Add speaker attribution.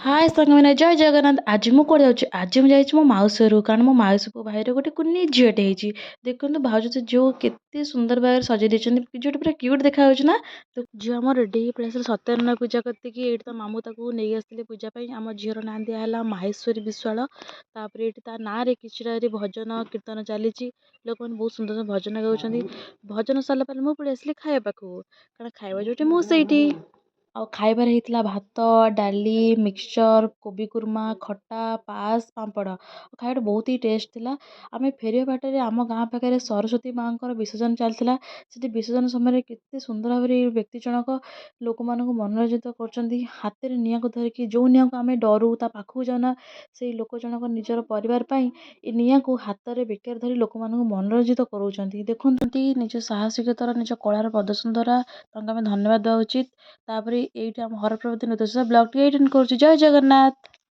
Speaker 1: ହାଏ ସାଙ୍ଗମାନେ, ଜୟ ଜଗନ୍ନାଥ। ଆଜି ମୁଁ କୁଆଡ଼େ ଯାଉଛି? ଆଜି ମୁଁ ଯାଇଛି ମୋ ମାଉସୀ ଘରକୁ, କାରଣ ମୋ ମାଉସୀ ପୁଅ ଭାଇର ଗୋଟେ କୁନି ଝିଅଟେ ହେଇଛି। ଦେଖନ୍ତୁ, ଭାଉଜ ତ ଝିଅକୁ କେତେ ସୁନ୍ଦର ଭାବରେ ସଜେଇ ଦେଇଛନ୍ତି। ଝିଅଟା ପୁରା କ୍ୟୁଟ୍ ଦେଖାଯାଉଛି ନା? ତ ଝିଅ ଆମର ରେଡ଼ି ହେଇକି ପଳେଇ ଆସିଲା ସତ୍ୟନାରାୟଣ ପୂଜା କତିକି। ଏଇଠି ତ ମାମୁଁ ତାକୁ ନେଇ ଆସିଥିଲେ ପୂଜା ପାଇଁ। ଆମ ଝିଅର ନାଁ ଦିଆହେଲା ମାହେଶ୍ୱରୀ ବିଶ୍ୱାଳ। ତାପରେ ଏଇଠି ତା ନାଁରେ କିଛିଟା ଏଠି ଭଜନ କୀର୍ତ୍ତନ ଚାଲିଛି। ଲୋକମାନେ ବହୁତ ସୁନ୍ଦର ସୁନ୍ଦର ଭଜନ ଗାଉଛନ୍ତି। ଭଜନ ସରିଲା ପରେ ମୁଁ ପଳେଇ ଆସିଲି ଖାଇବା ପାଖକୁ, କାରଣ ଖାଇବା ଯେଉଁଠି ମୁଁ ସେଇଠି। ଆଉ ଖାଇବାରେ ହେଇଥିଲା ଭାତ, ଡାଲି, ମିକ୍ସଚର୍, କୋବି କୁର୍ମା, ଖଟା, ପାସ୍, ପାମ୍ପଡ଼। ଖାଇବାଟା ବହୁତ ହି ଟେଷ୍ଟ ଥିଲା। ଆମେ ଫେରିବା ବାଟରେ ଆମ ଗାଁ ପାଖରେ ସରସ୍ୱତୀ ମାଆଙ୍କର ବିସର୍ଜନ ଚାଲିଥିଲା। ସେଠି ବିସର୍ଜନ ସମୟରେ କେତେ ସୁନ୍ଦର ଭାବରେ ଏଇ ବ୍ୟକ୍ତି ଜଣକ ଲୋକମାନଙ୍କୁ ମନୋରଞ୍ଜିତ କରୁଛନ୍ତି, ହାତରେ ନିଆଁକୁ ଧରିକି। ଯେଉଁ ନିଆଁକୁ ଆମେ ଡରୁ, ତା ପାଖକୁ ଯାଉନା, ସେଇ ଲୋକ ଜଣକ ନିଜର ପରିବାର ପାଇଁ ଏ ନିଆଁକୁ ହାତରେ ବେକରେ ଧରି ଲୋକମାନଙ୍କୁ ମନୋରଞ୍ଜିତ କରାଉଛନ୍ତି। ଦେଖନ୍ତୁ, ନିଜ ସାହସିକତାର, ନିଜ କଳାର ପ୍ରଦର୍ଶନ ଦ୍ୱାରା ତାଙ୍କୁ ଆମେ ଧନ୍ୟବାଦ ଦେବା ଉଚିତ। ତାପରେ ଏଇଠି ଆମ ହରପ୍ରଭତି ନୃତ୍ୟ ବ୍ଲଗ୍ଟି ଏଇଠି ଏଣ୍ଡ କରୁଛି। ଜୟ ଜଗନ୍ନାଥ।